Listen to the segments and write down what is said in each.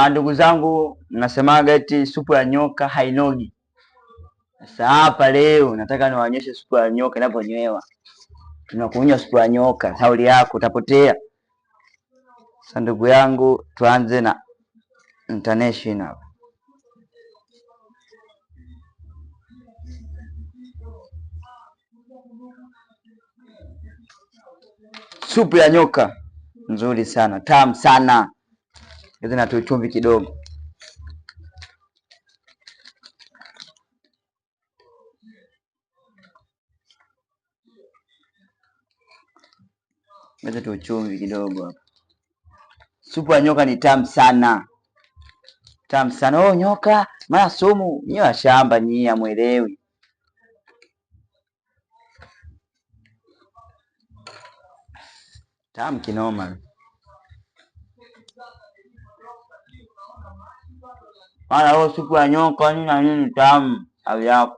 Ndugu zangu, nasemaga eti supu ya nyoka hainogi. Sasa hapa leo nataka niwaonyeshe supu ya nyoka inavyonywewa. Tunakunywa supu ya nyoka, sauli yako utapotea. Sasa ndugu yangu, tuanze na international. Supu ya nyoka nzuri sana, tamu sana, hizi na tuchumvi kidogo. Leta tuchumvi kidogo hapa. Supu ya nyoka ni tamu sana, tamu sana. Oh, nyoka mara sumu. Nyie wa shamba nyie hamwelewi. Tamu kinoma. Mara oh, supu ya nyoka nini na nini tamu au yako.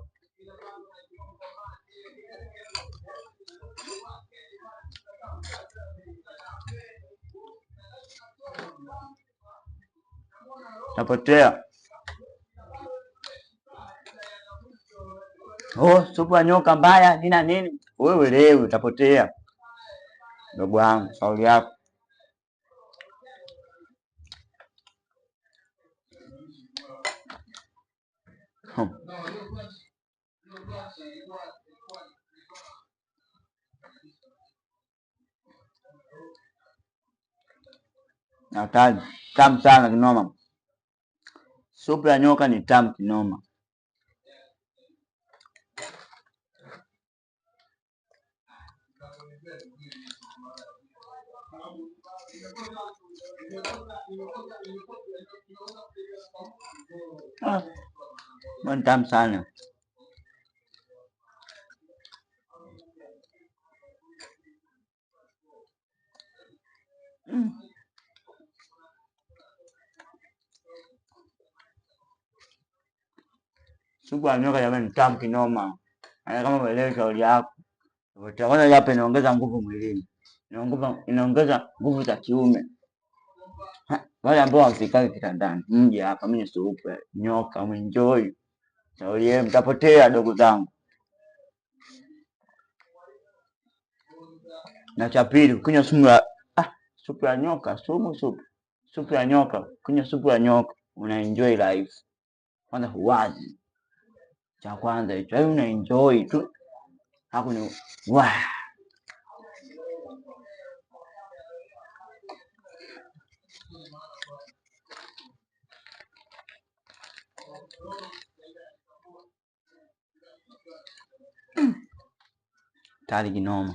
Napotea. Oh, supu ya nyoka mbaya nini na nini. Wewe leo utapotea. Ndugu wangu, shauri yako. Hatari, tamu sana kinoma. Supu ya nyoka ni tamu kinoma. Ah, ni tamu sana. Supu ya nyoka jamani, tamu kinoma. Yaani kama uelewi shauri yako. Kwanza hapa inaongeza nguvu mwilini, inaongeza nguvu za kiume. Wale ambao hawafikagi kitandani, mje hapa, mimi ni supu ya nyoka, mwenjoy. Shauri yenu, mtapotea dogo zangu. Na cha pili, kunywa sumu ya supu ya nyoka, sumu supu. Supu ya nyoka, kunywa supu ya nyoka, una enjoy life. Kwanza huwazi. Cha kwanza hicho, yaani una enjoy tu. Hapo ni wa. Tayari kinoma.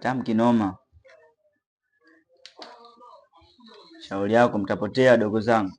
Tamu kinoma. Shauri yako, mtapotea dogo zangu.